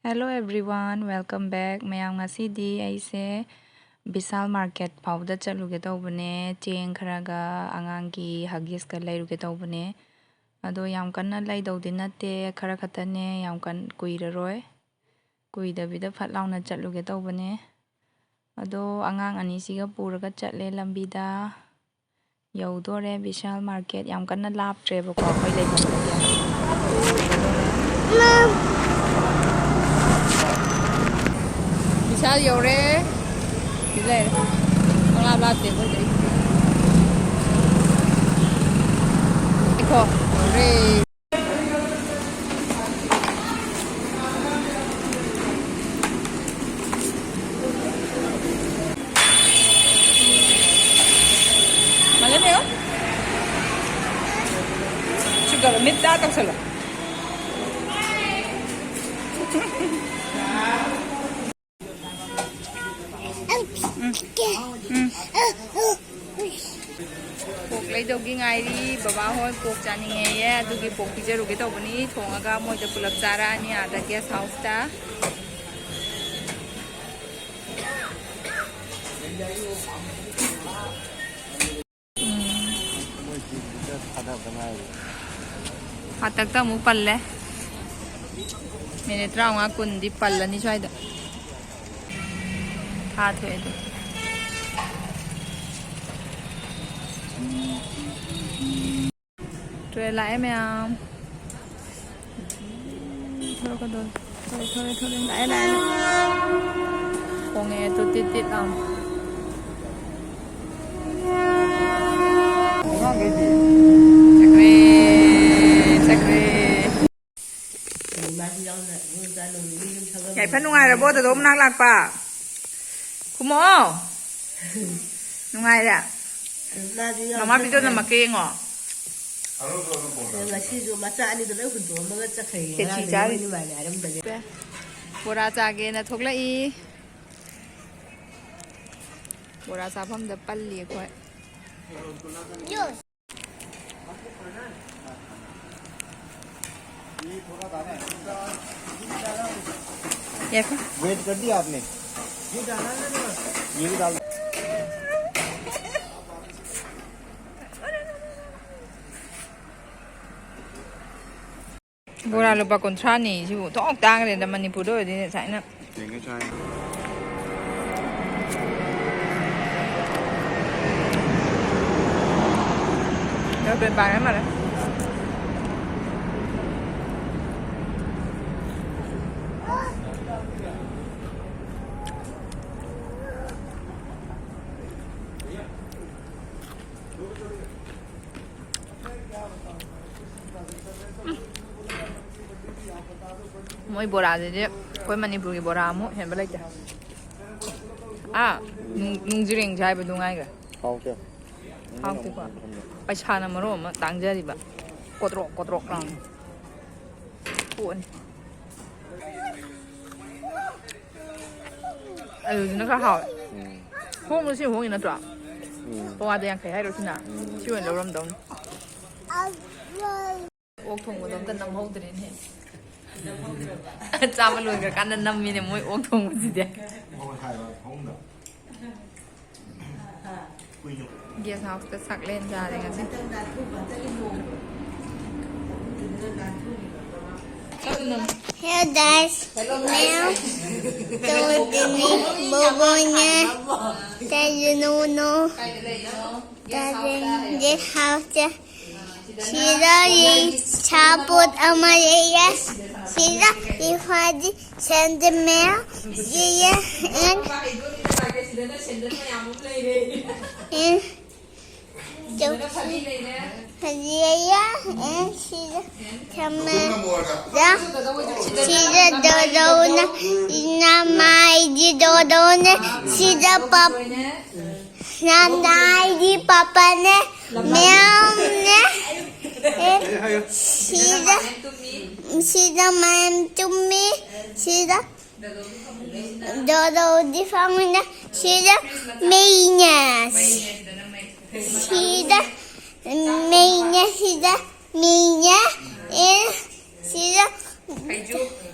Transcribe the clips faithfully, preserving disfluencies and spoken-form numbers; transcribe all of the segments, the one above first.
Hello everyone, welcome back. ꯃꯌꯥꯝ, ꯉꯁꯤꯗꯤ ꯑꯩꯁꯦ ꯕꯤꯁꯥꯜ ꯃꯥꯔꯀꯦꯠ ꯐꯥꯎꯕꯗ ꯆꯠꯂꯨꯒꯦ ꯇꯧꯕꯅꯦ꯫ ꯆꯦꯡ ꯈꯔꯒ ꯑꯉꯥꯡꯒꯤ ꯍꯒꯤꯁꯀ ꯂꯩꯔꯨꯒꯦ ꯇꯧꯕꯅꯦ꯫ ꯑꯗꯣ ꯌꯥꯝ ꯀꯟꯅ ꯂꯩꯗꯧꯗꯤ ꯅꯠꯇꯦ, ꯈꯔ ꯈꯛꯇꯅꯦ, ꯌꯥꯝ ꯀꯟ-, ꯀꯨꯏꯔꯔꯣꯏ꯫ ꯀꯨꯏꯗꯕꯤꯗ ꯐꯠ ꯂꯥꯎꯅ ꯆꯠꯂꯨꯒꯦ ꯇꯧꯕꯅꯦ꯫ ꯑꯗꯣ ꯑꯉꯥꯡ ꯑꯅꯤꯁꯤꯒ ꯄꯨꯔꯒ ꯆꯠꯂꯦ ꯂꯝꯕꯤꯗ꯫ ꯌꯧꯗꯣꯔꯦ ꯕꯤꯁꯥꯜ ꯃꯥꯔꯀꯦꯠ꯫ ꯌꯥꯝ ꯀꯟꯅ ꯂꯥꯞꯇ꯭ꯔꯦꯕꯀꯣ ꯑꯩꯈꯣꯏ ꯂꯩꯐꯝꯗꯒꯤ꯫ ꯕꯤꯁꯥꯜ ꯌꯧꯔꯦ꯫ ꯁꯤ ꯂꯩꯔꯦ꯫ ꯄꯪꯂꯥꯞ ꯂꯥꯞꯇꯦ ꯑꯩꯈꯣꯏꯗꯒꯤ꯫ ꯉꯥꯏꯈꯣ, ꯌꯧꯔꯦ꯫ ꯃꯥꯜꯂꯦ ꯃꯌꯥꯝ꯫ ꯁꯨꯒꯔ ꯃꯤꯠ ꯇꯥ ꯇꯧꯁꯜꯂꯣ꯫ ꯎꯝ꯫ ꯎꯝ꯫ ꯄꯣꯛ ꯂꯩꯗꯧꯒꯤ ꯉꯥꯏꯔꯤ꯫ ꯕꯕꯥ ꯍꯣꯏ ꯄꯣꯛ ꯆꯥꯅꯤꯡꯉꯦꯌꯦ, ꯑꯗꯨꯒꯤ ꯄꯣꯛ ꯄꯤꯖꯔꯨꯒꯦ ꯇꯧꯕꯅꯤ꯫ ꯊꯣꯡꯉꯒ ꯃꯣꯏꯗ ꯄꯨꯂꯞ ꯆꯥꯔꯛꯑꯅꯤ ꯑꯥꯗ ꯒꯦꯁ ꯍꯥꯎꯁꯇ꯫ ꯎꯝ꯫ ꯍꯥꯇꯛꯇ ꯑꯃꯨꯛ ꯄꯜꯂꯦ꯫ ꯃꯤꯅꯤꯠ ꯇꯔꯥꯃꯉꯥ ꯀꯨꯟꯗꯤ ꯄꯜꯂꯅꯤ ꯁ꯭ꯋꯥꯏꯗ꯫ ꯊꯥ ꯊꯣꯛꯑꯦ ꯑꯗꯨ꯫ ꯇꯨꯔꯦꯜ ꯂꯥꯛꯑꯦ ꯃꯌꯥꯝ꯫ ꯊꯣꯔꯛꯀꯗꯧꯔꯦ꯫ ꯊꯣꯔꯦ, ꯊꯣꯔꯦ, ꯊꯣꯔꯦ꯫ ꯂꯥꯛꯑꯦ, ꯂꯥꯛꯑꯦ, ꯂꯥꯛꯑꯦ꯫ ꯈꯣꯡꯉꯛꯑꯦ ꯇꯨ ꯇꯤꯠ ꯇꯤꯠ ꯂꯥꯎꯅ꯫ ꯆꯠꯈ꯭ꯔꯦ, ꯆꯠꯈ꯭ꯔꯦ꯫ ꯌꯥꯏꯐ, ꯅꯨꯡꯉꯥꯏꯔꯕꯣ ꯗꯗꯣ ꯃꯅꯥꯛ ꯂꯥꯛꯄ? ꯈꯨꯝꯃꯛꯑꯣ꯫ ꯅꯨꯡꯉꯥꯏꯔꯦ? ꯃꯃꯥ ꯄꯤꯖꯧ, ꯅꯝꯃꯛꯀꯦ ꯌꯦꯡꯉꯣ꯫ ꯉꯁꯤꯁꯨ ꯃꯆꯥ ꯑꯅꯤꯗꯣ ꯂꯣꯏ ꯍꯨꯟꯗꯣꯛꯑꯝꯃꯒ ꯆꯠꯈ꯭ꯔꯦ꯫ ꯈꯦꯆꯤ ꯆꯥꯔꯤ꯫ ꯕꯣꯔꯥ ꯆꯥꯒꯦꯅ ꯊꯣꯛꯂꯛꯏ꯫ ꯕꯣꯔꯥ ꯆꯥꯐꯝꯗ ꯄꯜꯂꯤ ꯑꯩꯈꯣꯏ꯫ देखो। वेट कर दिया आपने? ये भी डाल। ꯕꯣꯔꯥ ꯂꯨꯄꯥ ꯀꯨꯟꯊ꯭ꯔꯥꯅꯤ꯫ ꯁꯤꯕꯨ ꯊꯣꯛ ꯇꯥꯡꯈ꯭ꯔꯦꯗ ꯃꯅꯤꯄꯨꯔꯗ ꯑꯣꯏꯔꯗꯤ ꯁꯨꯃꯥꯏꯅ꯫ ꯌꯦꯡꯒꯦ ꯆꯥꯏ꯫ ꯌꯥꯎꯗꯣꯏ ꯄꯥꯔꯦ ꯃꯥꯜꯂꯦ꯫ ꯃꯣꯏ ꯕꯣꯔꯥꯁꯤꯗꯤ ꯑꯩꯈꯣꯏ ꯃꯅꯤꯄꯨꯔꯒꯤ ꯕꯣꯔꯥ ꯑꯃꯨꯛ ꯍꯦꯟꯕ ꯂꯩꯇꯦ꯫ ꯑꯥ, ꯅꯨꯡ- ꯅꯨꯡꯖꯤꯔꯦꯡꯁꯦ ꯍꯥꯏꯕꯗꯨ ꯉꯥꯏꯈ꯭ꯔꯦ꯫ ꯍꯥꯎꯇꯦ꯫ ꯍꯥꯎꯇꯦꯀꯣ꯫ ꯄꯩꯁꯥꯅ ꯃꯔꯣꯟ ꯑꯃ ꯇꯥꯡꯖꯔꯤꯕ꯫ ꯀꯣꯗ꯭ꯔꯣꯛ ꯀꯣꯗ꯭ꯔꯣꯛ ꯂꯥꯎꯅ ꯊꯣꯛꯑꯅꯤ꯫ ꯑꯂꯨꯁꯤꯅ ꯈꯔ ꯍꯥꯎꯋꯦ꯫ ꯎꯝ꯫ ꯍꯣꯡꯕꯁꯤ ꯍꯣꯡꯉꯤ ꯅꯠꯇ꯭ꯔꯣ? ꯎꯝ꯫ ꯄꯋꯥꯗ ꯌꯥꯡꯈꯩ ꯍꯥꯏꯔꯣ ꯁꯤꯅ? ꯎꯝ꯫ ꯁꯤ ꯑꯣꯏꯅ ꯂꯧꯔꯝꯗꯧꯅꯤ꯫ ꯑꯣꯛ ꯊꯣꯡꯕꯗꯣ ꯑꯝꯇ ꯅꯝꯍꯧꯗ꯭ꯔꯦꯅꯦ꯫ ꯆꯥꯕ ꯂꯣꯏꯈ꯭ꯔꯀꯥꯟꯗ ꯅꯝꯃꯤꯅꯦ ꯃꯣꯏ ꯑꯣꯛ ꯊꯣꯡꯕꯁꯤꯗꯤ꯫ ꯒꯦꯁ ꯍꯥꯎꯁꯇ ꯆꯥꯛꯂꯦꯟ ꯆꯥꯔꯦ ꯉꯁꯤ꯫ Hey guys, now ꯇꯧꯗꯅꯤ ꯕꯣꯕꯣꯅꯦ ꯇꯩꯖꯅꯨꯅꯣ ꯇꯩꯖꯅꯤ ꯍꯥꯎꯁꯦ ꯁꯤꯗ ꯁꯥꯄꯣꯠ ꯑꯃ ꯂꯩꯌꯦ ꯁꯤꯗ ꯏꯐꯥꯗꯤ ꯁꯦꯟꯗꯃꯦ ꯁꯤꯌꯦ ꯑꯦꯟ ꯑꯦꯟ ꯐꯖꯩꯌꯦ ꯑꯦꯟ ꯁꯤꯗ ꯊꯝꯃꯦ ꯁꯤꯗ ꯗꯣꯗꯧꯅꯦ ꯏꯅꯝꯃ ꯑꯩꯗꯤ ꯗꯣꯗꯧꯅꯦ ꯁꯤꯗ ꯄꯞ ꯅꯅꯥꯏꯗꯤ ꯄꯥꯄꯥꯅꯦ ꯃꯌꯥꯝꯅꯦ ꯑꯦ ꯁꯤꯗ ꯁꯤꯗ ꯃꯌꯥꯝ ꯇꯨꯝꯃꯤ ꯁꯤꯗ ꯗꯣꯗꯧꯗꯤ ꯐꯝꯃꯤꯅꯦ ꯁꯤꯗ ꯃꯩꯅꯦ ꯁꯤꯗ ꯃꯩꯅꯦ ꯁꯤꯗ ꯃꯩꯅꯦ ꯑꯦ ꯁꯤꯗ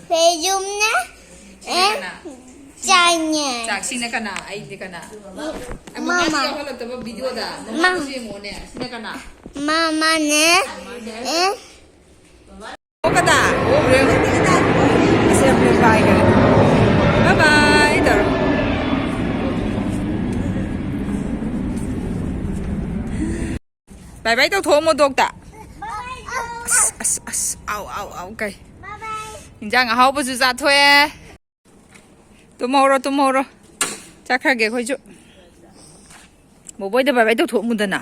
ꯐꯩꯖꯨꯝꯅꯦ ꯁꯤꯅ ꯀꯅꯥ? ꯆꯥꯛꯁꯤꯅ ꯀꯅꯥ? ꯑꯩꯗꯤ ꯀꯅꯥ? ꯑꯩ ꯃꯃꯥꯁꯤ ꯃꯃꯥ꯫ ꯌꯥꯎꯍꯜꯂꯛꯇꯕ ꯚꯤꯗꯤꯑꯣꯗ꯫ ꯃꯃꯥꯁꯨ ꯌꯦꯡꯉꯣꯅꯦ꯫ ꯁꯤꯅ ꯀꯅꯥ? ꯃꯃꯥꯅꯦ꯫ ꯑꯦ꯫ ꯑꯣ ꯀꯗꯥ? ꯑꯣ ꯔꯦꯡ꯫ ꯑꯁ ꯌꯥꯝ ꯀꯨꯏꯅ ꯄꯥꯏꯈꯔꯦ꯫ ꯕꯥꯏ ꯕꯥꯏ ꯇꯧꯔꯣ꯫ ꯕꯥꯏ ꯕꯥꯏ ꯇꯧꯊꯣꯛꯑꯝꯃꯣ ꯗꯣꯛꯇ꯫ ꯑꯁ ꯑꯁ ꯑꯁ ꯑꯥꯎ ꯑꯥꯎ ꯑꯥꯎ ꯀꯩ꯫ ꯏꯟꯖꯥꯡ ꯑꯍꯥꯎꯕꯁꯨ ꯆꯥꯊꯣꯛꯑꯦ꯫ ꯇꯨꯝꯍꯧꯔꯣ ꯇꯨꯝꯍꯧꯔꯣ꯫ ꯆꯠꯈ꯭ꯔꯒꯦ ꯑꯩꯈꯣꯏꯁꯨ꯫ ꯕꯣꯕꯣꯏꯗ ꯕꯥꯏ ꯕꯥꯏ ꯇꯧꯊꯣꯛꯑꯝꯃꯨꯗꯅ꯫